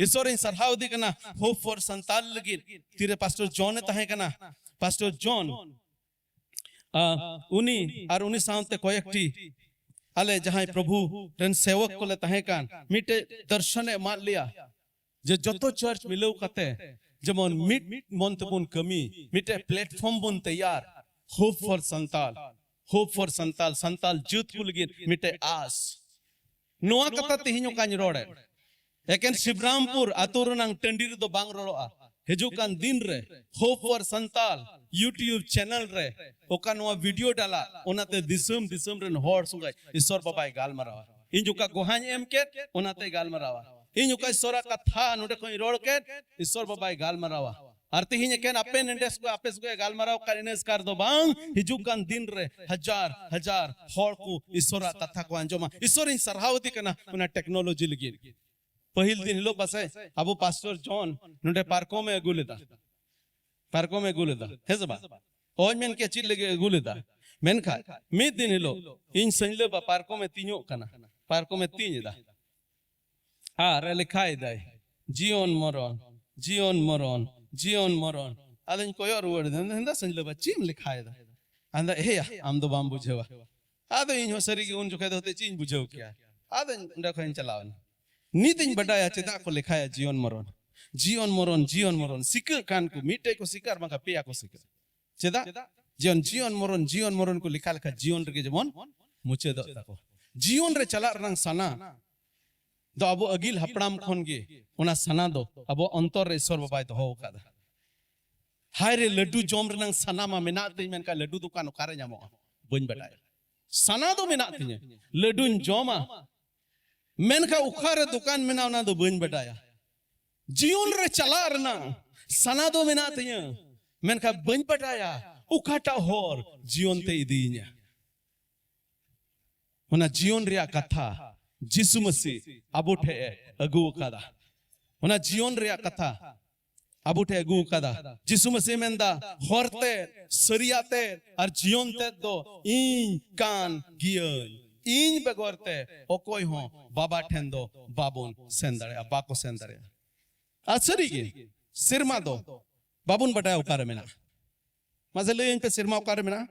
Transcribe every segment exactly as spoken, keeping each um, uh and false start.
ᱤᱥᱚᱨᱤᱧ ᱥᱟᱨᱦᱟᱣ ᱤᱫᱤ ᱠᱟᱱᱟ ᱦᱳᱯ ᱯᱷᱚᱨ ᱥᱟᱱᱛᱟᱞ ᱞᱟᱹᱜᱤᱫ᱾ ᱛᱤᱨᱮ ᱯᱟᱥᱴᱚᱨ ᱡᱚᱱ ᱮ ᱛᱟᱦᱮᱸ ᱠᱟᱱᱟ, ᱯᱟᱥᱴᱚᱨ ᱡᱚᱱ, ᱟ, ᱩᱱᱤ ᱟᱨ ᱩᱱᱤ ᱥᱟᱶᱛᱮ ᱠᱚᱭᱮᱠᱴᱤ ᱟᱞᱮ ᱡᱟᱦᱟᱸᱭ ᱯᱨᱚᱵᱷᱩ ᱨᱮᱱ ᱥᱮᱣᱚᱠ ᱠᱚᱞᱮ ᱛᱟᱦᱮᱸ ᱠᱟᱱ, ᱢᱤᱫᱴᱮᱡ ᱫᱚᱨᱥᱚᱱ ᱮ ᱮᱢᱟᱫ ᱞᱮᱭᱟ ᱡᱮ ᱡᱚᱛᱚ ᱪᱟᱨᱪ ᱢᱤᱞᱟᱹᱣ ᱠᱟᱛᱮ ᱡᱮᱢᱚᱱ ᱢᱤᱫ ᱢᱚᱱ ᱛᱮᱵᱚᱱ ᱠᱟᱹᱢᱤ, ᱢᱤᱫᱴᱮᱡ ᱯᱞᱮᱴᱯᱷᱚᱨᱢ ᱵᱚᱱ ᱛᱮᱭᱟᱨ, ᱦᱳᱯ ᱯᱷᱚᱨ ᱥᱟᱱᱛᱟᱞ, ᱦᱳᱯ ᱯᱷᱚᱨ ᱥᱟᱱᱛᱟᱞ, ᱥᱟᱱᱛᱟᱞ ᱡᱟᱹᱛ ᱠᱚ ᱞᱟᱹᱜᱤᱫ ᱢᱤᱫᱴᱮᱡ ᱟᱥ᱾ ᱱᱚᱣᱟ ᱠᱟᱛᱷᱟ ᱛᱮᱦᱮᱧ ᱚᱠᱟᱧ ᱨᱚᱲᱮᱫ, ᱮᱠᱮᱱ ᱥᱤᱵᱨᱟᱢᱯᱩᱨ ᱟᱛᱳ ᱨᱮᱱᱟᱝ ᱴᱟᱺᱰᱤ ᱨᱮᱫᱚ ᱵᱟᱝ ᱨᱚᱲᱚᱜᱼᱟ᱾ ᱦᱤᱡᱩᱜ ᱠᱟᱱ ᱫᱤᱱ ᱨᱮ ᱦᱳᱯ ᱯᱷᱚᱨ ᱥᱟᱱᱛᱟᱞ YouTube ᱪᱮᱱᱮᱞ ᱨᱮ ᱚᱠᱟ ᱱᱚᱣᱟ ᱵᱷᱤᱰᱤᱭᱳ ᱰᱟᱞᱟ, ᱚᱱᱟᱛᱮ ᱫᱤᱥᱚᱢ ᱫᱤᱥᱚᱢ ᱨᱮᱱ ᱦᱚᱲ ᱥᱚᱸᱜᱮ ᱤᱥᱚᱨ ᱵᱟᱵᱟᱭ ᱜᱟᱞᱢᱟᱨᱟᱣᱟ᱾ ᱤᱧ ᱚᱠᱟ ᱜᱚᱦᱟᱧ ᱮᱢ ᱠᱮᱫ, ᱚᱱᱟᱛᱮ ᱜᱟᱞᱢᱟᱨᱟᱣᱟ᱾ ᱤᱧ ᱚᱠᱟ ᱤᱥᱚᱨᱟᱜ ᱠᱟᱛᱷᱟ ᱱᱚᱰᱮ ᱠᱷᱚᱱ ᱤᱧ ᱨᱚᱲ ᱠᱮᱫ, ᱤᱥᱚᱨ ᱵᱟᱵᱟᱭ ᱜᱟᱞᱢᱟᱨᱟᱣᱟ᱾ ᱟᱨ ᱛᱮᱦᱮᱧ ᱮᱠᱮᱱ ᱟᱯᱮ ᱱᱮᱰᱮ ᱥᱚᱸᱜᱮ ᱟᱯᱮ ᱥᱚᱸᱜᱮ ᱜᱟᱞᱢᱟᱨᱟᱣ ᱠᱟᱱ ᱤᱱᱟᱹ ᱮᱥᱠᱟᱨ ᱫᱚ ᱵᱟᱝ, ᱦᱤᱡᱩᱜ ᱠᱟᱱ ᱫᱤᱱ ᱨᱮ ᱦᱟᱡᱟᱨ ᱦᱟᱡᱟᱨ ᱦᱚᱲ ᱠᱚ ᱤᱥᱚᱨᱟᱜ ᱠᱟᱛᱷᱟ ᱠᱚ ᱟᱸᱡᱚᱢᱟ᱾ ᱤᱥᱚᱨᱤᱧ ᱥᱟᱨᱦᱟᱣ ᱤᱫᱤ ᱠᱟᱱᱟ ᱚᱱᱟ ᱴᱮᱠᱱᱳᱞᱚᱡᱤ ᱞᱟᱹᱜᱤᱫ᱾ ᱯᱟᱹᱦᱤᱞ ᱫᱤᱱ ᱦᱤᱞᱳᱜ ᱯᱟᱥᱮᱡ ᱟᱵᱚ ᱯᱟᱥᱴᱚᱨ ᱡᱚᱱ ᱱᱚᱰᱮ ᱯᱟᱨᱠᱚᱢ ᱮ ᱟᱹᱜᱩ ᱞᱮᱫᱟ, ᱯᱟᱨᱠᱚᱢ ᱮ ᱟᱹᱜᱩ ᱞᱮᱫᱟ, ᱦᱮᱸ ᱥᱮ ᱵᱟᱝ? ᱚᱦᱚᱧ ᱢᱮᱱ ᱠᱮᱭᱟ ᱪᱮᱫ ᱞᱟᱹᱜᱤᱫ ᱮ ᱟᱹᱜᱩ ᱞᱮᱫᱟ, ᱢᱮᱱᱠᱷᱟᱱ ᱢᱤᱫ ᱫᱤᱱ ᱦᱤᱞᱳᱜ ᱤᱧ ᱥᱟᱹᱧᱞᱟᱹᱵᱟ ᱯᱟᱨᱠᱚᱢ ᱮ ᱛᱤᱧᱚᱜ ᱠᱟᱱᱟ, ᱯᱟᱨᱠᱚᱢ ᱮ ᱛᱤᱧ ᱮᱫᱟ ᱟᱨ ᱮ ᱞᱮᱠᱷᱟᱭᱮᱫᱟᱭ, "ᱡᱤᱭᱚᱱ ᱢᱚᱨᱚᱱ, ᱡᱤᱭᱚᱱ ᱢᱚᱨᱚᱱ, ᱡᱤᱭᱚᱱ ᱢᱚᱨᱚᱱ᱾" ᱟᱫᱚᱧ ᱠᱚᱭᱚᱜ ᱨᱩᱣᱟᱹᱲ ᱮᱫᱟ, ᱢᱮᱱᱫᱟ, "ᱥᱟᱹᱧᱞᱟᱹᱵᱟ, ᱪᱮᱫ ᱮᱢ ᱞᱮᱠᱷᱟᱭᱮᱫᱟ?" ᱟᱫᱚ, "ᱮᱭᱟ, ᱟᱢ ᱫᱚ ᱵᱟᱢ ᱵᱩᱡᱷᱟᱹᱣᱟ᱾" ᱟᱫᱚ ᱤᱧ ᱦᱚᱸ ᱥᱟᱹᱨᱤ ᱜᱮ ᱩᱱ ᱡᱚᱠᱷᱮᱡ ᱫᱚ ᱦᱚᱛᱮ ᱪᱮᱫ ᱤᱧ ᱵᱩᱡᱷᱟᱹᱣ ᱠᱮᱭᱟ᱾ ᱟᱫᱚ ᱚᱸᱰᱮ ᱠᱷᱚᱱ ᱤᱧ ᱪᱟᱞᱟᱣ ᱮᱱᱟ᱾ ᱱᱤᱛ ᱤᱧ ᱵᱟᱰᱟᱭᱟ ᱪᱮᱫᱟᱜ ᱠᱚ ᱞᱮᱠᱷᱟᱭᱟ ᱡᱤᱭᱚᱱ ᱢᱚᱨᱚᱱ᱾ ᱡᱤᱭᱚᱱ ᱢᱚᱨᱚᱱ, ᱡᱤᱭᱚᱱ ᱢᱚᱨᱚᱱ, ᱥᱤᱠᱟᱹᱜ ᱠᱟᱱ ᱠᱚ, ᱢᱤᱫᱴᱮᱡ ᱠᱚ ᱥᱤᱠᱟᱹᱜ ᱟᱨ ᱵᱟᱝᱠᱷᱟᱱ ᱯᱮᱭᱟ ᱠᱚ ᱥᱤᱠᱟᱹᱜ᱾ ᱪᱮᱫᱟᱜ? ᱡᱤᱭᱚᱱ, ᱡᱤᱭᱚᱱ ᱢᱚᱨᱚᱱ, ᱡᱤᱭᱚᱱ ᱢᱚᱨᱚᱱ ᱠᱚ ᱞᱮᱠᱷᱟ ᱞᱮᱠᱷᱟᱱ ᱡᱤᱭᱚᱱ ᱨᱮᱜᱮ ᱡᱮᱢᱚᱱ ᱢᱩᱪᱟᱹᱫᱚᱜ ᱛᱟᱠᱚ᱾ ᱡᱤᱭᱚᱱ ᱨᱮ ᱪᱟᱞᱟᱜ ᱨᱮᱱᱟᱜ ᱥᱟᱱᱟ ᱫᱚ ᱟᱵᱚ ᱟᱹᱜᱤᱞ ᱦᱟᱯᱲᱟᱢ ᱠᱷᱚᱱ ᱜᱮ ᱚᱱᱟ ᱥᱟᱱᱟ ᱫᱚ ᱟᱵᱚ ᱚᱱᱛᱚᱨ ᱨᱮ ᱤᱥᱚᱨ ᱵᱟᱵᱟᱭ ᱫᱚᱦᱚ ᱟᱠᱟᱫᱟ᱾ ᱦᱟᱭ ᱨᱮ, ᱞᱟᱹᱰᱩ ᱡᱚᱢ ᱨᱮᱱᱟᱜ ᱥᱟᱱᱟ ᱢᱟ ᱢᱮᱱᱟᱜ ᱛᱤᱧ, ᱢᱮᱱᱠᱷᱟᱱ ᱞᱟᱹᱰᱩ ᱫᱚᱠᱟᱱ ᱚᱠᱟᱨᱮ ᱧᱟᱢᱚᱜᱼᱟ, ᱵᱟᱹᱧ ᱵᱟᱰᱟᱭᱟ᱾ ᱥᱟᱱᱟ ᱫᱚ ᱢᱮᱱᱟᱜ ᱛᱤᱧᱟᱹ, ᱞᱟᱹᱰᱩᱧ ᱡᱚᱢᱟ, ᱢᱮᱱᱠᱷᱟᱱ ᱚᱠᱟᱨᱮ ᱫᱚᱠᱟᱱ ᱢᱮᱱᱟᱜᱼᱟ, ᱚᱱᱟ ᱫᱚ ᱵᱟᱹᱧ ᱵᱟᱰᱟᱭᱟ᱾ ᱡᱤᱭᱚᱱ ᱨᱮ ᱪᱟᱞᱟᱜ ᱨᱮᱱᱟᱜ ᱥᱟᱱᱟ ᱫᱚ ᱢᱮᱱᱟᱜ ᱛᱤᱧᱟᱹ, ᱢᱮᱱᱠᱷᱟᱱ ᱵᱟᱹᱧ ᱵᱟᱰᱟᱭᱟ ᱚᱠᱟᱴᱟᱜ ᱦᱚᱨ ᱡᱤᱭᱚᱱ ᱛᱮ ᱤᱫᱤᱭᱤᱧᱟ᱾ ᱚᱱᱟ ᱡᱤᱭᱚᱱ ᱨᱮᱭᱟᱜ ᱠᱟᱛᱷᱟ ᱡᱤᱥᱩ ᱢᱟᱹᱥᱤ ᱟᱵᱚ ᱴᱷᱮᱡ ᱮ ᱟᱹᱜᱩ ᱟᱠᱟᱫᱟ᱾ ᱚᱱᱟ ᱡᱤᱭᱚᱱ ᱨᱮᱭᱟᱜ ᱠᱟᱛᱷᱟ ᱟᱵᱚ ᱴᱷᱮᱡ ᱟᱹᱜᱩ ᱟᱠᱟᱫᱟ᱾ ᱡᱤᱥᱩ ᱢᱟᱹᱥᱤ ᱢᱮᱱᱫᱟ, "ᱦᱚᱨ ᱛᱮ, ᱥᱟᱹᱨᱤᱭᱟᱜ ᱛᱮ ᱟᱨ ᱡᱤᱭᱚᱱ ᱛᱮ ᱫᱚ ᱤᱧ ᱠᱟᱱ ᱜᱤᱭᱟᱹᱧ, ᱤᱧ ᱵᱮᱜᱚᱨ ᱛᱮ ᱚᱠᱚᱭ ᱦᱚᱸ ᱵᱟᱵᱟ ᱴᱷᱮᱱ ᱫᱚ ᱵᱟᱵᱚᱱ ᱥᱮᱱ ᱫᱟᱲᱮᱭᱟᱜᱼᱟ, ᱵᱟᱠᱚ ᱥᱮᱱ ᱫᱟᱲᱮᱭᱟᱜᱼᱟ᱾ ᱟᱨ ᱥᱟᱹᱨᱤᱜᱮ, ᱥᱮᱨᱢᱟ ᱫᱚ ᱵᱟᱵᱚᱱ ᱵᱟᱰᱟᱭᱟ ᱚᱠᱟᱨᱮ ᱢᱮᱱᱟᱜᱼᱟ᱾ ᱢᱟᱥᱮ ᱞᱟᱹᱭᱟᱹᱧ ᱯᱮ, ᱥᱮᱨᱢᱟ ᱚᱠᱟᱨᱮ ᱢᱮᱱᱟᱜᱼᱟ?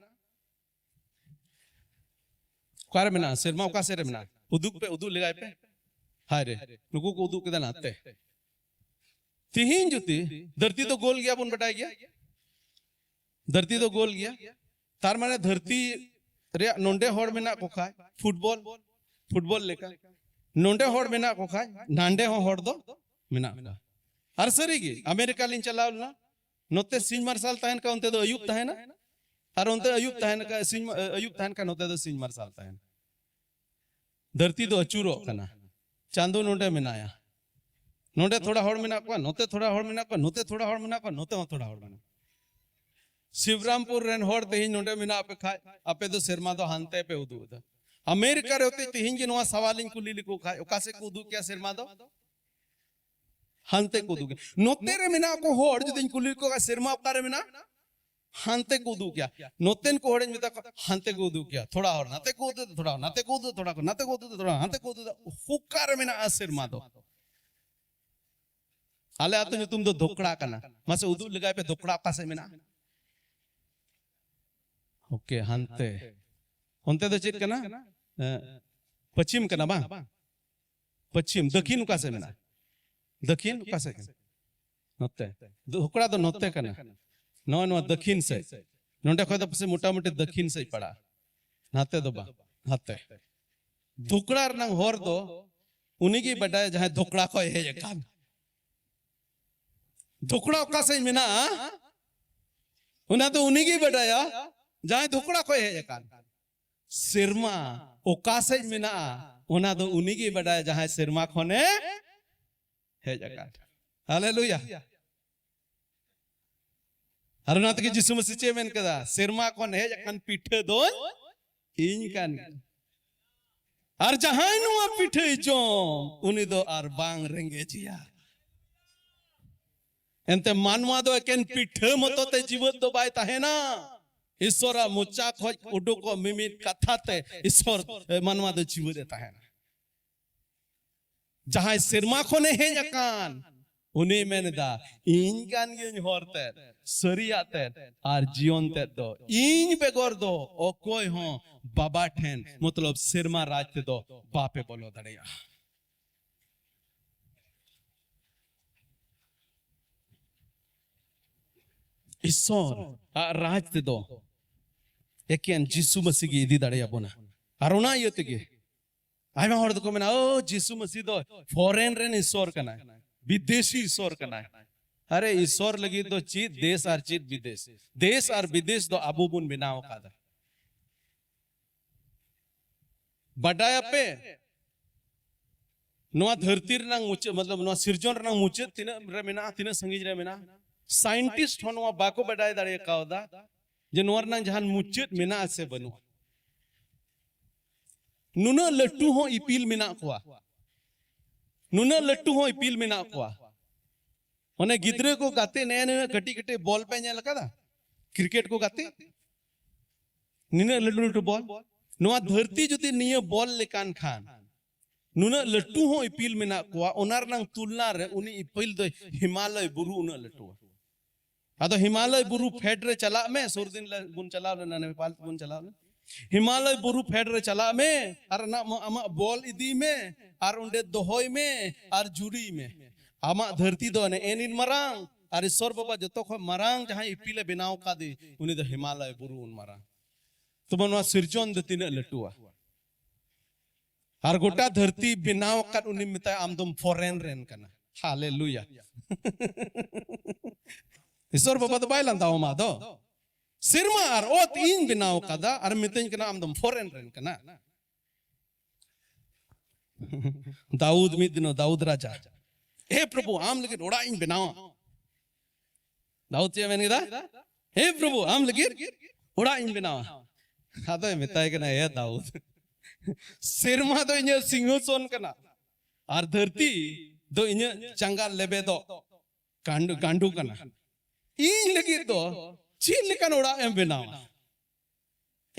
ᱚᱠᱟᱨᱮ ᱢᱮᱱᱟᱜᱼᱟ? ᱥᱮᱨᱢᱟ ᱚᱠᱟ ᱥᱮᱫ ᱨᱮ ᱢᱮᱱᱟᱜᱼᱟ? ᱩᱫᱩᱜ ᱯᱮ, ᱩᱫᱩᱜ ᱞᱮᱜᱟᱭ ᱯᱮ᱾ ᱦᱟᱭ ᱨᱮ, ᱱᱩᱠᱩ ᱠᱚ ᱩᱫᱩᱜ ᱠᱮᱫᱟ ᱱᱟᱛᱮ᱾ ᱛᱤᱦᱤᱧ ᱡᱩᱫᱤ ᱫᱷᱟᱹᱨᱛᱤ ᱫᱚ ᱜᱳᱞ ᱜᱮᱭᱟ, ᱵᱚᱱ ᱵᱟᱰᱟᱭ ᱜᱮᱭᱟ, ᱫᱷᱟᱹᱨᱛᱤ ᱫᱚ ᱜᱳᱞ ᱜᱮᱭᱟ᱾ ᱛᱟᱨ ᱢᱟᱱᱮ ᱫᱷᱟᱹᱨᱛᱤ ᱨᱮᱭᱟᱜ ᱱᱚᱸᱰᱮ ᱦᱚᱲ ᱢᱮᱱᱟᱜ ᱠᱚ ᱠᱷᱟᱡ, ᱯᱷᱩᱴᱵᱚᱞ, ᱯᱷᱩᱴᱵᱚᱞ ᱞᱮᱠᱟ, ᱱᱚᱸᱰᱮ ᱦᱚᱲ ᱢᱮᱱᱟᱜ ᱠᱚ ᱠᱷᱟᱡ, ᱱᱟᱸᱰᱮ ᱦᱚᱸ ᱦᱚᱲ ᱫᱚ ᱢᱮᱱᱟᱜ ᱠᱚᱣᱟ᱾ ᱟᱨ ᱥᱟᱹᱨᱤᱜᱮ, ᱟᱢᱮᱨᱤᱠᱟ ᱞᱤᱧ ᱪᱟᱞᱟᱣ ᱞᱮᱱᱟ, ᱱᱚᱛᱮ ᱥᱤᱧ ᱢᱟᱨᱥᱟᱞ ᱛᱟᱦᱮᱱ ᱠᱷᱟᱱ, ᱚᱱᱛᱮ ᱫᱚ ᱟᱹᱭᱩᱵ ᱛᱟᱦᱮᱱᱟ, ᱟᱨ ᱚᱱᱛᱮ ᱟᱹᱭᱩᱵ ᱛᱟᱦᱮᱱ ᱠᱷᱟᱱ, ᱥᱤᱧ ᱢᱟ-, ᱟᱹᱭᱩᱵ ᱛᱟᱦᱮᱱ ᱠᱷᱟᱱ, ᱱᱚᱛᱮ ᱫᱚ ᱥᱤᱧ ᱢᱟᱨᱥᱟᱞ ᱛᱟᱦᱮᱱᱟ᱾ ᱫᱷᱟᱹᱨᱛᱤ ᱫᱚ ᱟᱹᱪᱩᱨᱚᱜ ᱠᱟᱱᱟ, ᱪᱟᱸᱫᱚ ᱱᱚᱸᱰᱮ ᱢᱮᱱᱟᱭᱟ, ᱱᱚᱸᱰᱮ ᱛᱷᱚᱲᱟ ᱦᱚᱲ ᱢᱮᱱᱟᱜ ᱠᱚᱣᱟ, ᱱᱚᱛᱮ ᱛᱷᱚᱲᱟ ᱦᱚᱲ ᱢᱮᱱᱟᱜ ᱠᱚᱣᱟ, ᱱᱚᱛᱮ ᱛᱷᱚᱲᱟ ᱦᱚᱲ ᱢᱮᱱᱟᱜ ᱠᱚᱣᱟ, ᱱᱚᱛᱮ ᱦᱚᱸ ᱛᱷᱚᱲᱟ ᱦᱚᱲ ᱢᱮᱱᱟᱜ ᱠᱚᱣᱟ᱾ ᱥᱤᱵᱨᱟᱢᱯᱩᱨ ᱨᱮᱱ ᱦᱚᱲ ᱛᱮᱦᱮᱧ ᱱᱚᱸᱰᱮ ᱢᱮᱱᱟᱜ ᱯᱮ ᱠᱷᱟᱡ, ᱟᱯᱮ ᱫᱚ ᱥᱮᱨᱢᱟ ᱫᱚ ᱦᱟᱱᱛᱮ ᱯᱮ ᱩᱫᱩᱜ ᱮᱫᱟ᱾ ᱟᱢᱮᱨᱤᱠᱟ ᱨᱮ ᱦᱚᱛᱮᱡ ᱛᱮᱦᱮᱧ ᱜᱮ ᱱᱚᱣᱟ ᱥᱟᱣᱟᱞᱤᱧ ᱠᱩᱞᱤ ᱞᱮᱠᱚ ᱠᱷᱟᱡ, ᱚᱠᱟ ᱥᱮᱫ ᱠᱚ ᱩᱫᱩᱜ ᱠᱮᱭᱟ ᱥᱮᱨᱢᱟ ᱫᱚ? ᱦᱟᱱᱛᱮ ᱠᱚ ᱩᱫᱩᱜ ᱠᱮᱭᱟ᱾ ᱱᱚᱛᱮ ᱨᱮ ᱢᱮᱱᱟᱜ ᱠᱚ ᱦᱚᱲ, ᱡᱩᱫᱤᱧ ᱠᱩᱞᱤ ᱠᱚᱣᱟ, ᱥᱮᱨᱢᱟ ᱚᱠᱟᱨᱮ ᱢᱮᱱᱟᱜ? ᱦᱟᱱᱛᱮ ᱠᱚ ᱩᱫᱩᱜ ᱠᱮᱭᱟ᱾ ᱱᱚᱛᱮᱱ ᱠᱚ ᱦᱚᱲᱤᱧ ᱢᱮᱛᱟ ᱠᱚᱣᱟ, ᱦᱟᱱᱛᱮ ᱠᱚ ᱩᱫᱩᱜ ᱠᱮᱭᱟ᱾ ᱛᱷᱚᱲᱟ ᱦᱚᱲ ᱱᱟᱛᱮ ᱠᱚ ᱩᱫᱩᱜ, ᱛᱷᱚᱲᱟ ᱦᱚᱲ ᱱᱟᱛᱮ ᱠᱚ ᱩᱫᱩᱜ, ᱛᱷᱚᱲᱟ ᱦᱚᱲ ᱱᱟᱛᱮ ᱠᱚ ᱩᱫᱩᱜ, ᱛᱷᱚᱲᱟ ᱦᱚᱲ ᱦᱟᱱᱛᱮ ᱠᱚ ᱩᱫᱩᱜ᱾ ᱚᱠᱟᱨᱮ ᱢᱮᱱᱟᱜᱼᱟ ᱥᱮᱨᱢᱟ ᱫᱚ? ᱟᱞᱮ ᱟᱹᱛᱩ ᱧᱩᱛᱩᱢ ᱫᱚ ᱫᱷᱚᱠᱲᱟ ᱠᱟᱱᱟ᱾ ᱢᱟᱥᱮ ᱩᱫᱩᱜ ᱞᱮᱜᱟᱭ ᱯᱮ, ᱫᱷᱚᱠᱲᱟ ᱚᱠᱟ ᱥᱮᱫ ᱢᱮᱱᱟᱜᱼᱟ? ᱳᱠᱮ, ᱦᱟᱱᱛᱮ᱾ ᱚᱱᱛᱮ ᱫᱚ ᱪᱮᱫ ᱠᱟᱱᱟ? ᱮ, ᱯᱚᱪᱷᱤᱢ ᱠᱟᱱᱟ ᱵᱟᱝ? ᱯᱚᱪᱷᱤᱢ, ᱫᱟᱹᱠᱷᱤᱱ ᱚᱠᱟ ᱥᱮᱫ ᱢᱮᱱᱟᱜᱼᱟ? ᱫᱟᱹᱠᱷᱤᱱ ᱚᱠᱟ ᱥᱮᱫ ᱠᱟᱱᱟ? ᱱᱚᱛᱮ᱾ ᱫᱷᱚᱠᱲᱟ ᱫᱚ ᱱᱚᱛᱮ ᱠᱟᱱᱟ᱾ ᱱᱚᱜᱼᱚᱭ ᱱᱚᱣᱟ ᱫᱟᱹᱠᱷᱤᱱ ᱥᱮᱫ᱾ ᱱᱚᱸᱰᱮ ᱠᱷᱚᱡ ᱫᱚ ᱯᱟᱥᱮᱡ ᱢᱚᱴᱟᱢᱩᱴᱤ ᱫᱟᱹᱠᱷᱤᱱ ᱥᱮᱫ ᱯᱟᱲᱟᱜᱼᱟ᱾ ᱱᱟᱛᱮ ᱫᱚ ᱵᱟᱝ, ᱱᱟᱛᱮ᱾ ᱫᱷᱚᱠᱲᱟ ᱨᱮᱱᱟᱜ ᱦᱚᱨ ᱫᱚ ᱩᱱᱤᱜᱮ ᱵᱟᱰᱟᱭᱟ, ᱡᱟᱦᱟᱸᱭ ᱫᱷᱚᱠᱲᱟ ᱠᱷᱚᱡ ᱦᱮᱡ ᱟᱠᱟᱱ᱾ ᱫᱷᱚᱠᱲᱟ ᱚᱠᱟ ᱥᱮᱫ ᱢᱮᱱᱟᱜᱼᱟ, ᱚᱱᱟ ᱫᱚ ᱩᱱᱤᱜᱮ ᱵᱟᱰᱟᱭᱟ, ᱡᱟᱦᱟᱸᱭ ᱫᱷᱚᱠᱲᱟ ᱠᱷᱚᱡ ᱦᱮᱡ ᱟᱠᱟᱱ᱾ ᱥᱮᱨᱢᱟ ᱚᱠᱟ ᱥᱮᱫ ᱢᱮᱱᱟᱜᱼᱟ, ᱚᱱᱟ ᱫᱚ ᱩᱱᱤᱜᱮ ᱵᱟᱰᱟᱭᱟ, ᱡᱟᱦᱟᱸᱭ ᱥᱮᱨᱢᱟ ᱠᱷᱚᱱᱮ ᱦᱮᱡ ᱟᱠᱟᱱ᱾ ᱦᱟᱞᱮᱞᱩᱭᱟ᱾ ᱟᱨ ᱚᱱᱟ ᱛᱮᱜᱮ ᱡᱤᱥᱩ ᱢᱟᱹᱥᱤ ᱪᱮᱫ ᱮ ᱢᱮᱱ ᱠᱮᱫᱟ? ᱥᱮᱨᱢᱟ ᱠᱷᱚᱱ ᱦᱮᱡ ᱟᱠᱟᱱ ᱯᱤᱴᱷᱟᱹ ᱫᱚᱧ ᱤᱧ ᱠᱟᱱ ᱜᱮᱭᱟ᱾ ᱟᱨ ᱡᱟᱦᱟᱸᱭ ᱱᱚᱣᱟ ᱯᱤᱴᱷᱟᱹᱭ ᱡᱚᱢ, ᱩᱱᱤ ᱫᱚ ᱟᱨ ᱵᱟᱝ ᱨᱮᱸᱜᱮᱡᱮᱭᱟ᱾ ᱮᱱᱛᱮ ᱢᱟᱱᱣᱟ ᱫᱚ ᱮᱠᱮᱱ ᱯᱤᱴᱷᱟᱹ ᱢᱚᱛᱚ ᱛᱮ ᱡᱤᱣᱮᱫ ᱫᱚ ᱵᱟᱭ ᱛᱟᱦᱮᱱᱟ᱾ ᱤᱥᱚᱨᱟᱜ ᱢᱚᱪᱟ ᱠᱷᱚᱱ ᱩᱰᱩᱠᱚᱜ ᱢᱤᱢᱤᱫ ᱠᱟᱛᱷᱟ ᱛᱮ ᱤᱥᱚᱨ, ᱮ, ᱢᱟᱱᱣᱟ ᱫᱚ ᱡᱤᱣᱮᱫ ᱮ ᱛᱟᱦᱮᱱᱟ᱾ ᱡᱟᱦᱟᱸᱭ ᱥᱮᱨᱢᱟ ᱠᱷᱚᱱᱮ ᱦᱮᱡ ᱟᱠᱟᱱ, ᱩᱱᱤ ᱢᱮᱱ ᱮᱫᱟ, "ᱤᱧ ᱠᱟᱱ ᱜᱤᱭᱟᱹᱧ ᱦᱚᱨ ᱛᱮᱫ, ᱥᱟᱹᱨᱤᱭᱟᱜ ᱛᱮᱫ ᱟᱨ ᱡᱤᱭᱚᱱ ᱛᱮᱫ ᱫᱚ᱾ ᱤᱧ ᱵᱮᱜᱚᱨ ᱫᱚ ᱚᱠᱚᱭ ᱦᱚᱸ ᱵᱟᱵᱟ ᱴᱷᱮᱱ, ᱢᱚᱛᱞᱚᱵ ᱥᱮᱨᱢᱟ ᱨᱟᱡᱽ ᱛᱮᱫᱚ ᱵᱟᱯᱮ ᱵᱚᱞᱚ ᱫᱟᱲᱮᱭᱟᱜᱼᱟ᱾" ᱤᱥᱚᱨ ᱟᱜ ᱨᱟᱡᱽ ᱛᱮᱫᱚ ᱮᱠᱮᱱ ᱡᱤᱥᱩ ᱢᱟᱹᱥᱤ ᱜᱮ ᱤᱫᱤ ᱫᱟᱲᱮᱭᱟᱵᱚᱱᱟ᱾ ᱟᱨ ᱚᱱᱟ ᱤᱭᱟᱹ ᱛᱮᱜᱮ ᱟᱭᱢᱟ ᱦᱚᱲ ᱫᱚᱠᱚ ᱢᱮᱱᱟ, "ᱳ, ᱡᱤᱥᱩ ᱢᱟᱹᱥᱤ ᱫᱚ ᱯᱷᱚᱨᱮᱱ ᱨᱮᱱ ᱤᱥᱚᱨ ᱠᱟᱱᱟᱭ, ᱵᱤᱫᱮᱥᱤ ᱤᱥᱚᱨ ᱠᱟᱱᱟᱭ᱾" ᱟᱨᱮ, ᱤᱥᱚᱨ ᱞᱟᱹᱜᱤᱫ ᱫᱚ ᱪᱮᱫ ᱫᱮᱥ ᱟᱨ ᱪᱮᱫ ᱵᱤᱫᱮᱥ? ᱫᱮᱥ ᱟᱨ ᱵᱤᱫᱮᱥ ᱫᱚ ᱟᱵᱚ ᱵᱚᱱ ᱵᱮᱱᱟᱣ ᱟᱠᱟᱫᱟ᱾ ᱵᱟᱰᱟᱭᱟᱯᱮ, ᱱᱚᱣᱟ ᱫᱷᱟᱹᱨᱛᱤ ᱨᱮᱱᱟᱝ ᱢᱩᱪᱟᱹᱫ, ᱢᱚᱛᱞᱚᱵ ᱱᱚᱣᱟ ᱥᱤᱨᱡᱚᱱ ᱨᱮᱱᱟᱝ ᱢᱩᱪᱟᱹᱫ ᱛᱤᱱᱟᱹᱜ ᱨᱮ ᱢᱮᱱᱟᱜᱼᱟ, ᱛᱤᱱᱟᱹᱜ ᱥᱟᱺᱜᱤᱧ ᱨᱮ ᱢᱮᱱᱟᱜᱼᱟ? ᱥᱟᱭᱮᱱᱴᱤᱥᱴ ᱦᱚᱸ ᱱᱚᱣᱟ ᱵᱟᱠᱚ ᱵᱟᱰᱟᱭ ᱫᱟᱲᱮ ᱠᱟᱣᱫᱟ ᱡᱮ ᱱᱚᱣᱟ ᱨᱮᱱᱟᱝ ᱡᱟᱦᱟᱱ ᱢᱩᱪᱟᱹᱫ ᱢᱮᱱᱟᱜᱼᱟ ᱥᱮ ᱵᱟᱹᱱᱩᱜᱼᱟ᱾ ᱱᱩᱱᱟᱹᱜ ᱞᱟᱹᱴᱩ ᱦᱚᱸ ᱤᱯᱤᱞ ᱢᱮᱱᱟᱜ ᱠᱚᱣᱟ, ᱱᱩᱱᱟᱹᱜ ᱞᱟᱹᱴᱩ ᱦᱚᱸ ᱤᱯᱤᱞ ᱢᱮᱱᱟᱜ ᱠᱚᱣᱟ᱾ ᱚᱱᱮ ᱜᱤᱫᱽᱨᱟᱹ ᱠᱚ ᱜᱟᱛᱮ, ᱱᱮ ᱱᱤᱱᱟᱹᱜ ᱠᱟᱹᱴᱤᱡ ᱠᱟᱹᱴᱤᱡ ᱵᱚᱞ ᱯᱮ ᱧᱮᱞ ᱟᱠᱟᱫᱟ? ᱠᱨᱤᱠᱮᱴ ᱠᱚ ᱜᱟᱛᱮ, ᱱᱤᱱᱟᱹᱜ ᱞᱟᱹᱴᱩ ᱞᱟᱹᱴᱩ ᱵᱚᱞ᱾ ᱱᱚᱣᱟ ᱫᱷᱟᱹᱨᱛᱤ ᱡᱩᱫᱤ ᱱᱤᱭᱟᱹ ᱵᱚᱞ ᱞᱮᱠᱟᱱ ᱠᱷᱟᱱ, ᱱᱩᱱᱟᱹᱜ ᱞᱟᱹᱴᱩ ᱦᱚᱸ ᱤᱯᱤᱞ ᱢᱮᱱᱟᱜ ᱠᱚᱣᱟ, ᱚᱱᱟ ᱨᱮᱱᱟᱝ ᱛᱩᱞᱱᱟ ᱨᱮ ᱩᱱᱤ ᱤᱯᱤᱞ ᱫᱚ ᱦᱤᱢᱟᱞᱚᱭ ᱵᱩᱨᱩ ᱩᱱᱟᱹᱜ ᱞᱟᱹᱴᱩᱣᱟ᱾ ᱟᱫᱚ ᱦᱤᱢᱟᱞᱚᱭ ᱵᱩᱨᱩ ᱯᱷᱮᱰ ᱨᱮ ᱪᱟᱞᱟᱜ ᱢᱮ, ᱥᱩᱨ ᱫᱤᱱ ᱞᱮ ᱵᱚᱱ ᱪᱟᱞᱟᱣ ᱞᱮᱱᱟ, ᱱᱮᱯᱟᱞ ᱛᱮᱵᱚᱱ ᱪᱟᱞᱟᱣ ᱞᱮᱱᱟ᱾ ᱦᱤᱢᱟᱞᱚᱭ ᱵᱩᱨᱩ ᱯᱷᱮᱰ ᱨᱮ ᱪᱟᱞᱟᱜ ᱢᱮ ᱟᱨ ᱚᱱᱟ ᱟᱢᱟᱜ ᱵᱚᱞ ᱤᱫᱤᱭ ᱢᱮ ᱟᱨ ᱚᱸᱰᱮ ᱫᱚᱦᱚᱭ ᱢᱮ ᱟᱨ ᱡᱩᱨᱤᱭ ᱢᱮ᱾ ᱟᱢᱟᱜ ᱫᱷᱟᱹᱨᱛᱤ ᱫᱚ ᱮᱱᱮ ᱮᱱᱤᱱ ᱢᱟᱨᱟᱝ, ᱟᱨ ᱤᱥᱚᱨ ᱵᱟᱵᱟ ᱡᱚᱛᱚ ᱠᱷᱚᱱ ᱢᱟᱨᱟᱝ ᱡᱟᱦᱟᱸᱭ ᱤᱯᱤᱞᱮ ᱵᱮᱱᱟᱣ ᱠᱟᱫᱮ, ᱩᱱᱤ ᱫᱚ ᱦᱤᱢᱟᱞᱚᱭ ᱵᱩᱨᱩ ᱩᱱ ᱢᱟᱨᱟᱝ᱾ ᱛᱚᱵᱮ ᱱᱚᱣᱟ ᱥᱤᱨᱡᱚᱱ ᱫᱚ ᱛᱤᱱᱟᱹᱜ ᱞᱟᱹᱴᱩᱣᱟ? ᱟᱨ ᱜᱚᱴᱟ ᱫᱷᱟᱹᱨᱛᱤ ᱵᱮᱱᱟᱣ ᱟᱠᱟᱫ ᱩᱱᱤ ᱢᱮᱛᱟᱭ, "ᱟᱢ ᱫᱚᱢ ᱯᱷᱚᱨᱮᱱ ᱨᱮᱱ ᱠᱟᱱᱟ᱾" ᱦᱟᱞᱮᱞᱩᱭᱟ᱾ ᱤᱥᱚᱨ ᱵᱟᱵᱟ ᱫᱚ ᱵᱟᱭ ᱞᱟᱸᱫᱟ ᱟᱢᱟ ᱫᱚ᱾ ᱥᱮᱨᱢᱟ ᱟᱨ ᱚᱛ ᱤᱧ ᱵᱮᱱᱟᱣ ᱟᱠᱟᱫᱟ ᱟᱨ ᱢᱤᱛᱟᱹᱧ ᱠᱟᱱᱟ, "ᱟᱢ ᱫᱚᱢ ᱯᱷᱚᱨᱮᱱ ᱨᱮᱱ ᱠᱟᱱᱟ᱾" ᱫᱟᱣᱩᱫ ᱢᱤᱫ ᱫᱤᱱ, ᱫᱟᱣᱩᱫ ᱨᱟᱡᱟ, "ᱦᱮ ᱯᱨᱚᱵᱷᱩ, ᱟᱢ ᱞᱟᱹᱜᱤᱫ ᱚᱲᱟᱜ ᱤᱧ ᱵᱮᱱᱟᱣᱟ᱾" ᱫᱟᱣᱩᱫ ᱪᱮᱫ ᱮ ᱢᱮᱱ ᱠᱮᱫᱟ? "ᱦᱮ ᱯᱨᱚᱵᱷᱩ, ᱟᱢ ᱞᱟᱹᱜᱤᱫ ᱚᱲᱟᱜ ᱤᱧ ᱵᱮᱱᱟᱣᱟ᱾" ᱟᱫᱚᱭ ᱢᱮᱛᱟᱭ ᱠᱟᱱᱟ, "ᱦᱮ ᱫᱟᱣᱩᱫ, ᱥᱮᱨᱢᱟ ᱫᱚ ᱤᱧᱟᱹᱜ ᱥᱤᱝᱦᱟᱥᱚᱱ ᱠᱟᱱᱟ ᱟᱨ ᱫᱷᱟᱹᱨᱛᱤ ᱫᱚ ᱤᱧᱟᱹᱜ ᱪᱟᱸᱜᱟ ᱞᱮᱵᱮᱫᱚᱜ ᱜᱟᱸᱰᱩ, ᱜᱟᱸᱰᱩ ᱠᱟᱱᱟ᱾ ᱤᱧ ᱞᱟᱹᱜᱤᱫ ᱫᱚ ᱪᱮᱫ ᱞᱮᱠᱟᱱ ᱚᱲᱟᱜ ᱮᱢ ᱵᱮᱱᱟᱣᱟ?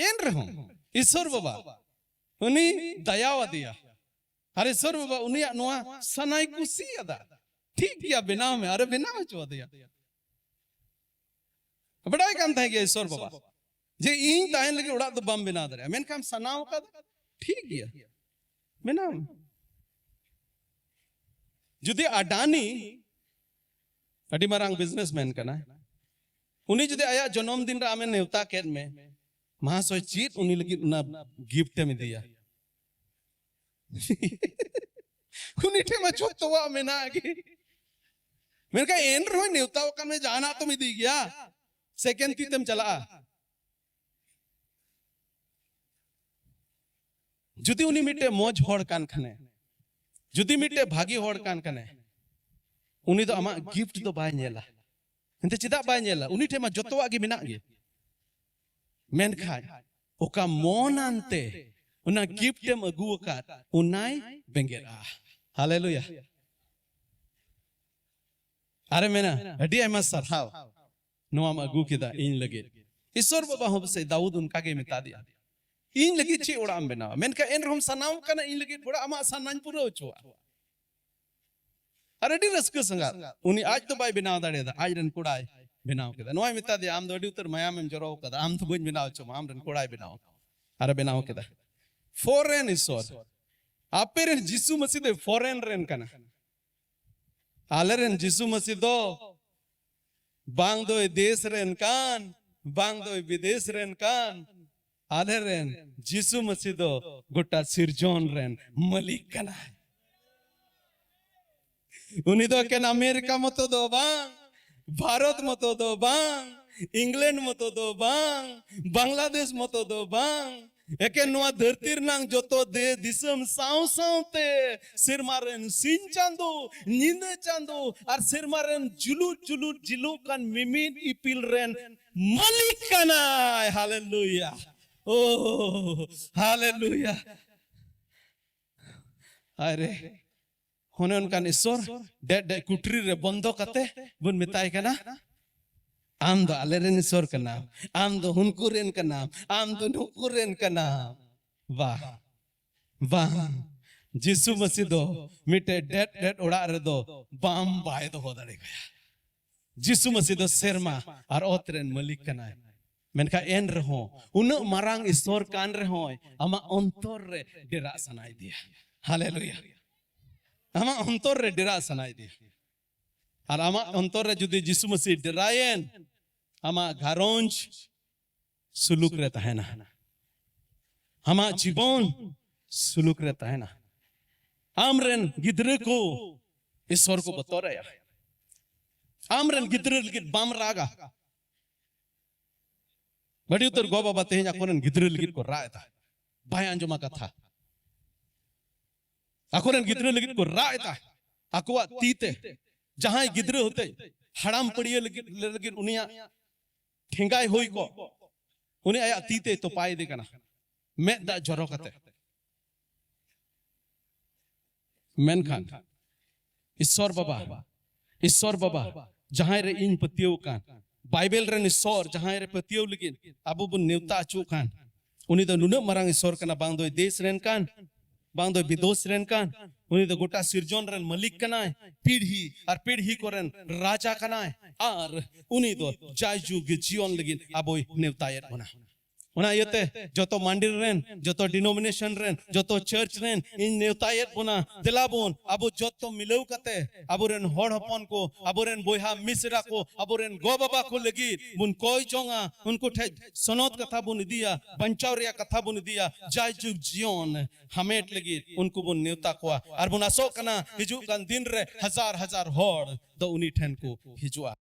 ᱮᱱ ᱨᱮᱦᱚᱸ ᱤᱥᱚᱨ ᱵᱟᱵᱟ ᱩᱱᱤ ᱫᱟᱭᱟᱣᱟᱫᱮᱭᱟ᱾ ᱟᱨ ᱤᱥᱚᱨ ᱵᱟᱵᱟ ᱩᱱᱤᱭᱟᱜ ᱱᱚᱣᱟ ᱥᱟᱱᱟᱭ ᱠᱩᱥᱤᱭᱟᱫᱟ᱾ ᱴᱷᱤᱠ ᱜᱮᱭᱟ, ᱵᱮᱱᱟᱣ ᱢᱮ᱾ ᱟᱨᱮ ᱵᱮᱱᱟᱣ ᱦᱚᱪᱚ ᱟᱫᱮᱭᱟ᱾ ᱵᱟᱰᱟᱭ ᱠᱟᱱ ᱛᱟᱦᱮᱸ ᱜᱮᱭᱟ ᱤᱥᱚᱨ ᱵᱟᱵᱟ ᱡᱮ ᱤᱧ ᱛᱟᱦᱮᱱ ᱞᱟᱹᱜᱤᱫ ᱚᱲᱟᱜ ᱫᱚ ᱵᱟᱢ ᱵᱮᱱᱟᱣ ᱫᱟᱲᱮᱭᱟᱜᱼᱟ, ᱢᱮᱱᱠᱷᱟᱱ ᱥᱟᱱᱟᱣ ᱠᱟᱫᱟ᱾ ᱴᱷᱤᱠ ᱜᱮᱭᱟ, ᱵᱮᱱᱟᱣ ᱢᱮ᱾ ᱡᱩᱫᱤ ᱟᱰᱟᱱᱤ ᱟᱹᱰᱤ ᱢᱟᱨᱟᱝ ᱵᱤᱡᱽᱱᱮᱥᱢᱮᱱ ᱠᱟᱱᱟᱭ, ᱩᱱᱤ ᱡᱩᱫᱤ ᱟᱭᱟᱜ ᱡᱚᱱᱚᱢ ᱫᱤᱱ ᱨᱮ ᱟᱢᱮ ᱱᱮᱣᱛᱟ ᱠᱮᱫ ᱢᱮ, ᱢᱟᱦᱟᱥᱚᱭ, ᱪᱮᱫ ᱩᱱᱤ ᱞᱟᱹᱜᱤᱫ ᱚᱱᱟ ᱜᱤᱯᱷᱴ ᱮᱢ ᱤᱫᱤᱭᱟ? ᱩᱱᱤ ᱴᱷᱮᱱ ᱢᱟ ᱡᱷᱚᱛᱚᱣᱟᱜ ᱢᱮᱱᱟᱜ ᱜᱮ, ᱢᱮᱱᱠᱷᱟᱱ ᱮᱱ ᱨᱮᱦᱚᱸ ᱱᱮᱣᱛᱟ ᱟᱠᱟᱱ ᱢᱮ, ᱡᱟᱦᱟᱱᱟᱜ ᱛᱚᱢ ᱤᱫᱤ ᱜᱮᱭᱟ᱾ ᱥᱮᱠᱮᱱᱰ ᱛᱤ ᱛᱮᱢ ᱪᱟᱞᱟᱜᱼᱟ᱾ ᱡᱩᱫᱤ ᱩᱱᱤ ᱢᱤᱫᱴᱮᱡ ᱢᱚᱡᱽ ᱦᱚᱲ ᱠᱟᱱ ᱠᱷᱟᱱᱮ, ᱡᱩᱫᱤ ᱢᱤᱫᱴᱮᱡ ᱵᱷᱟᱜᱤ ᱦᱚᱲ ᱠᱟᱱ ᱠᱷᱟᱱᱮ, ᱩᱱᱤ ᱫᱚ ᱟᱢᱟᱜ ᱜᱤᱯᱷᱴ ᱫᱚ ᱵᱟᱭ ᱧᱮᱞᱟ᱾ ᱮᱱᱛᱮ ᱪᱮᱫᱟᱜ ᱵᱟᱭ ᱧᱮᱞᱟ? ᱩᱱᱤ ᱴᱷᱮᱱ ᱢᱟ ᱡᱚᱛᱚᱣᱟᱜ ᱜᱮ ᱢᱮᱱᱟᱜ ᱜᱮ᱾ ᱢᱮᱱᱠᱷᱟᱱ ᱚᱠᱟ ᱢᱚᱱ ᱟᱱᱛᱮ ᱚᱱᱟ ᱜᱤᱯᱷᱴ ᱮᱢ ᱟᱹᱜᱩ ᱟᱠᱟᱫ, ᱚᱱᱟᱭ ᱵᱮᱸᱜᱮᱫᱼᱟ᱾ ᱦᱟᱞᱮᱞᱩᱭᱟ᱾ ᱟᱨᱮ ᱢᱮᱱᱟ, ᱟᱹᱰᱤ ᱟᱭᱢᱟ ᱥᱟᱨᱦᱟᱣ, ᱱᱚᱣᱟᱢ ᱟᱹᱜᱩ ᱠᱮᱫᱟ ᱤᱧ ᱞᱟᱹᱜᱤᱫ᱾ ᱤᱥᱚᱨ ᱵᱟᱵᱟ ᱦᱚᱸ ᱯᱟᱥᱮᱡ ᱫᱟᱣᱩᱫ ᱚᱱᱠᱟ ᱜᱮ ᱢᱮᱛᱟ ᱫᱮᱭᱟ, ᱤᱧ ᱞᱟᱹᱜᱤᱫ ᱪᱮᱫ ᱚᱲᱟᱜ ᱮᱢ ᱵᱮᱱᱟᱣᱟ? ᱢᱮᱱᱠᱷᱟᱱ ᱮᱱ ᱨᱮᱦᱚᱸ ᱥᱟᱱᱟᱣ ᱠᱟᱱᱟ, ᱤᱧ ᱞᱟᱹᱜᱤᱫ ᱚᱲᱟᱜ ᱟᱢᱟᱜ ᱥᱟᱱᱟᱧ ᱯᱩᱨᱟᱹᱣ ᱦᱚᱪᱚᱣᱟᱜᱼᱟ᱾ ᱟᱨ ᱟᱹᱰᱤ ᱨᱟᱹᱥᱠᱟᱹ ᱥᱟᱸᱜᱟᱛ, ᱩᱱᱤ ᱟᱡ ᱫᱚ ᱵᱟᱭ ᱵᱮᱱᱟᱣ ᱫᱟᱲᱮᱭᱟᱫᱟ, ᱟᱡ ᱨᱮᱱ ᱠᱚᱲᱟᱭ ᱵᱮᱱᱟᱣ ᱠᱮᱫᱟ᱾ ᱱᱚᱣᱟᱭ ᱢᱮᱛᱟ ᱫᱮᱭᱟ, ᱟᱢ ᱫᱚ ᱟᱹᱰᱤ ᱩᱛᱟᱹᱨ ᱢᱟᱭᱟᱢᱮᱢ ᱡᱚᱨᱚ ᱠᱟᱫᱟ, ᱟᱢ ᱫᱚ ᱵᱟᱹᱧ ᱵᱮᱱᱟᱣ ᱦᱚᱪᱚ ᱟᱢᱟ, ᱟᱢ ᱨᱮᱱ ᱠᱚᱲᱟᱭ ᱵᱮᱱᱟᱣ ᱠᱟᱫᱟ᱾ ᱟᱨᱮ ᱵᱮᱱᱟᱣ ᱠᱮᱫᱟ᱾ ᱯᱷᱚᱨᱮᱱ ᱤᱥᱚᱨ, ᱟᱯᱮ ᱨᱮᱱ ᱡᱤᱥᱩ ᱢᱟᱹᱥᱤ ᱫᱚ ᱯᱷᱚᱨᱮᱱ ᱨᱮᱱ ᱠᱟᱱᱟ᱾ ᱟᱞᱮ ᱨᱮᱱ ᱡᱤᱥᱩ ᱢᱟᱹᱥᱤ ᱫᱚ ᱵᱟᱝ ᱫᱚᱭ ᱫᱮᱥ ᱨᱮᱱ ᱠᱟᱱ, ᱵᱟᱝ ᱫᱚᱭ ᱵᱤᱫᱮᱥ ᱨᱮᱱ ᱠᱟᱱ, ᱟᱞᱮ ᱨᱮᱱ ᱡᱤᱥᱩ ᱢᱟᱹᱥᱤ ᱫᱚ ᱜᱚᱴᱟ ᱥᱤᱨᱡᱚᱱ ᱨᱮᱱ ᱢᱟᱹᱞᱤᱠ ᱠᱟᱱᱟᱭ᱾ ᱩᱱᱤ ᱫᱚ ᱮᱠᱮᱱ ᱟᱢᱮᱨᱤᱠᱟ ᱢᱚᱛᱚ ᱫᱚ ᱵᱟᱝ, ᱵᱷᱟᱨᱚᱛ ᱢᱚᱛᱚ ᱫᱚ ᱵᱟᱝ, ᱤᱝᱞᱮᱱᱰ ᱢᱚᱛᱚ ᱫᱚ ᱵᱟᱝ, ᱵᱟᱝᱞᱟᱫᱮᱥ ᱢᱚᱛᱚ ᱫᱚ ᱵᱟᱝ, ᱮᱠᱮᱱ ᱱᱚᱣᱟ ᱫᱷᱟᱹᱨᱛᱤ ᱨᱮᱱᱟᱝ ᱡᱚᱛᱚ ᱫᱮ ᱫᱤᱥᱚᱢ ᱥᱟᱶ ᱥᱟᱶᱛᱮ ᱥᱮᱨᱢᱟ ᱨᱮᱱ ᱥᱤᱧ ᱪᱟᱸᱫᱚ, ᱧᱤᱫᱟᱹ ᱪᱟᱸᱫᱚ ᱟᱨ ᱥᱮᱨᱢᱟ ᱨᱮᱱ ᱡᱩᱞᱩᱜ ᱡᱩᱞᱩᱜ ᱡᱤᱞᱩᱜ ᱠᱟᱱ ᱢᱤᱢᱤᱫ ᱤᱯᱤᱞ ᱨᱮᱱ ᱢᱟᱹᱞᱤᱠ ᱠᱟᱱᱟᱭ᱾ ᱦᱟᱞᱮᱞᱩᱭᱟ, ᱳ ᱦᱟᱞᱮᱞᱩᱭᱟ᱾ ᱟᱨᱮ ᱚᱱᱮ ᱚᱱᱠᱟᱱ ᱤᱥᱚᱨ ᱰᱮᱡ ᱰᱮᱡ ᱠᱩᱴᱨᱤ ᱨᱮ ᱵᱚᱱᱫᱚ ᱠᱟᱛᱮ ᱵᱚᱱ ᱢᱮᱛᱟᱭ ᱠᱟᱱᱟ, ᱟᱢ ᱫᱚ ᱟᱞᱮ ᱨᱮᱱ ᱤᱥᱚᱨ ᱠᱟᱱᱟᱢ, ᱟᱢ ᱫᱚ ᱦᱩᱱᱠᱩ ᱨᱮᱱ ᱠᱟᱱᱟᱢ, ᱟᱢ ᱫᱚ ᱱᱩᱠᱩ ᱨᱮᱱ ᱠᱟᱱᱟᱢ᱾ ᱵᱟᱝ, ᱵᱟᱝ᱾ ᱡᱤᱥᱩ ᱢᱟᱹᱥᱤ ᱫᱚ ᱢᱤᱫᱴᱮᱡ ᱰᱮᱰ ᱰᱮᱰ ᱚᱲᱟᱜ ᱨᱮᱫᱚ ᱵᱟᱢ ᱵᱟᱭ ᱫᱚᱦᱚ ᱫᱟᱲᱮ ᱠᱟᱭᱟ᱾ ᱡᱤᱥᱩ ᱢᱟᱹᱥᱤ ᱫᱚ ᱥᱮᱨᱢᱟ ᱟᱨ ᱚᱛ ᱨᱮᱱ ᱢᱟᱹᱞᱤᱠ ᱠᱟᱱᱟᱭ᱾ ᱢᱮᱱᱠᱷᱟᱱ ᱮᱱ ᱨᱮᱦᱚᱸ, ᱩᱱᱟᱹᱜ ᱢᱟᱨᱟᱝ ᱤᱥᱚᱨ ᱠᱟᱱ ᱨᱮᱦᱚᱸᱭ, ᱟᱢᱟᱜ ᱚᱱᱛᱚᱨ ᱨᱮ ᱰᱮᱨᱟᱜ ᱥᱟᱱᱟᱭᱮᱫᱮᱭᱟ᱾ ᱦᱟᱞᱮᱞᱩᱭᱟ᱾ ᱟᱢᱟᱜ ᱚᱱᱛᱚᱨ ᱨᱮ ᱰᱮᱨᱟᱜ ᱥᱟᱱᱟᱭᱮᱫᱮᱭᱟ᱾ ᱟᱨ ᱟᱢᱟᱜ ᱚᱱᱛᱚᱨ ᱨᱮ ᱡᱩᱫᱤ ᱡᱤᱥᱩ ᱢᱟᱹᱥᱤ ᱰᱮᱨᱟᱭᱮᱱ, ᱟᱢᱟᱜ ᱜᱷᱟᱨᱚᱸᱡᱽ ᱥᱩᱞᱩᱠ ᱨᱮ ᱛᱟᱦᱮᱱᱟ, ᱟᱢᱟᱜ ᱡᱤᱵᱚᱱ ᱥᱩᱞᱩᱠ ᱨᱮ ᱛᱟᱦᱮᱱᱟ᱾ ᱟᱢ ᱨᱮᱱ ᱜᱤᱫᱽᱨᱟᱹ ᱠᱚ ᱤᱥᱚᱨ ᱠᱚ ᱵᱚᱛᱚᱨᱟᱭᱟ᱾ ᱟᱢ ᱨᱮᱱ ᱜᱤᱫᱽᱨᱟᱹ ᱞᱟᱹᱜᱤᱫ ᱵᱟᱢ ᱨᱟᱜᱟ᱾ ᱟᱹᱰᱤ ᱩᱛᱟᱹᱨ ᱜᱚ ᱵᱟᱵᱟ ᱛᱮᱦᱮᱧ ᱟᱠᱚᱨᱮᱱ ᱜᱤᱫᱽᱨᱟᱹ ᱞᱟᱹᱜᱤᱫ ᱠᱚ ᱨᱟᱜ ᱮᱫᱟ, ᱵᱟᱭ ᱟᱸᱡᱚᱢᱟ ᱠᱟᱛᱷᱟ᱾ ᱟᱠᱚᱨᱮᱱ ᱜᱤᱫᱽᱨᱟᱹ ᱞᱟᱹᱜᱤᱫ ᱠᱚ ᱨᱟᱜ ᱮᱫᱟ᱾ ᱟᱠᱚᱣᱟᱜ ᱛᱤ ᱛᱮ ᱡᱟᱦᱟᱸᱭ ᱜᱤᱫᱽᱨᱟᱹ ᱦᱚᱛᱮᱡ ᱦᱟᱲᱟᱢ ᱯᱟᱹᱲᱭᱟᱹ ᱞᱟᱹᱜᱤᱫ, ᱞᱟᱹᱜᱤᱫ ᱩᱱᱤᱭᱟᱜ ᱴᱷᱮᱸᱜᱟᱭ ᱦᱩᱭ ᱠᱚᱜ, ᱩᱱᱤ ᱟᱭᱟᱜ ᱛᱤ ᱛᱮᱭ ᱛᱚᱯᱟᱭᱮᱫᱮ ᱠᱟᱱᱟ, ᱢᱮᱫ ᱫᱟᱜ ᱡᱚᱨᱚ ᱠᱟᱛᱮ᱾ ᱢᱮᱱᱠᱷᱟᱱ ᱤᱥᱚᱨ ᱵᱟᱵᱟ, ᱤᱥᱚᱨ ᱵᱟᱵᱟ ᱡᱟᱦᱟᱸᱭ ᱨᱮ ᱤᱧ ᱯᱟᱹᱛᱭᱟᱹᱣ ᱠᱟᱱ, ᱵᱟᱭᱵᱮᱞ ᱨᱮᱱ ᱤᱥᱚᱨ ᱡᱟᱦᱟᱸᱭ ᱨᱮ ᱯᱟᱹᱛᱭᱟᱹᱣ ᱞᱟᱹᱜᱤᱫ ᱟᱵᱚ ᱵᱚᱱ ᱱᱮᱣᱛᱟ ᱦᱚᱪᱚᱜ ᱠᱟᱱ, ᱩᱱᱤ ᱫᱚ ᱱᱩᱱᱟᱹᱜ ᱢᱟᱨᱟᱝ ᱤᱥᱚᱨ ᱠᱟᱱᱟ, ᱵᱟᱝ ᱫᱚᱭ ᱫᱮᱥ ᱨᱮᱱ ᱠᱟᱱ, ᱵᱟᱝ ᱫᱚᱭ ᱵᱤᱫᱮᱥ ᱨᱮᱱ ᱠᱟᱱ᱾ ᱩᱱᱤ ᱫᱚ ᱜᱚᱴᱟ ᱥᱤᱨᱡᱚᱱ ᱨᱮᱱ ᱢᱟᱹᱞᱤᱠ ᱠᱟᱱᱟᱭ, ᱯᱤᱲᱦᱤ ᱟᱨ ᱯᱤᱲᱦᱤ ᱠᱚᱨᱮᱱ ᱨᱟᱡᱟ ᱠᱟᱱᱟᱭ, ᱟᱨ ᱩᱱᱤ ᱫᱚ ᱡᱟᱭᱡᱩᱜᱽ ᱡᱤᱭᱚᱱ ᱞᱟᱹᱜᱤᱫ ᱟᱵᱚᱭ ᱱᱮᱣᱛᱟᱭᱮᱫ ᱵᱚᱱᱟ᱾ ᱚᱱᱟ ᱤᱭᱟᱹᱛᱮ ᱡᱚᱛᱚ ᱢᱟᱹᱱᱰᱤ ᱨᱮᱱ, ᱡᱚᱛᱚ ᱰᱤᱱᱳᱢᱤᱱᱮᱥᱚᱱ ᱨᱮᱱ, ᱡᱚᱛᱚ ᱪᱟᱨᱪ ᱨᱮᱱ ᱤᱧ ᱱᱮᱣᱛᱟᱭᱮᱫ ᱵᱚᱱᱟ, ᱫᱮᱞᱟ ᱵᱚᱱ ᱟᱵᱚ ᱡᱚᱛᱚ ᱢᱤᱞᱟᱹᱣ ᱠᱟᱛᱮ ᱟᱵᱚᱨᱮᱱ ᱦᱚᱲ ᱦᱚᱯᱚᱱ ᱠᱚ, ᱟᱵᱚᱨᱮᱱ ᱵᱚᱭᱦᱟ ᱢᱤᱥᱨᱟ ᱠᱚ, ᱟᱵᱚᱨᱮᱱ ᱜᱚ ᱵᱟᱵᱟ ᱠᱚ ᱞᱟᱹᱜᱤᱫ ᱵᱚᱱ ᱠᱚᱭ ᱡᱚᱝᱟ, ᱩᱱᱠᱩ ᱴᱷᱮᱡ ᱥᱚᱱᱚᱛ ᱠᱟᱛᱷᱟ ᱵᱚᱱ ᱤᱫᱤᱭᱟ, ᱵᱟᱧᱪᱟᱣ ᱨᱮᱭᱟᱜ ᱠᱟᱛᱷᱟ ᱵᱚᱱ ᱤᱫᱤᱭᱟ, ᱡᱟᱭᱡᱩᱜᱽ ᱡᱤᱭᱚᱱ ᱦᱟᱢᱮᱴ ᱞᱟᱹᱜᱤᱫ ᱩᱱᱠᱩ ᱵᱚᱱ ᱱᱮᱣᱛᱟ ᱠᱚᱣᱟ᱾ ᱟᱨ ᱵᱚᱱ ᱟᱥᱚᱜ ᱠᱟᱱᱟ ᱦᱤᱡᱩᱜ ᱠᱟᱱ ᱫᱤᱱ ᱨᱮ ᱦᱟᱡᱟᱨ ᱦᱟᱡᱟᱨ ᱦᱚᱲ ᱫᱚ ᱩᱱᱤ ᱴᱷᱮᱱ ᱠᱚ ᱦᱤᱡᱩᱜᱼᱟ᱾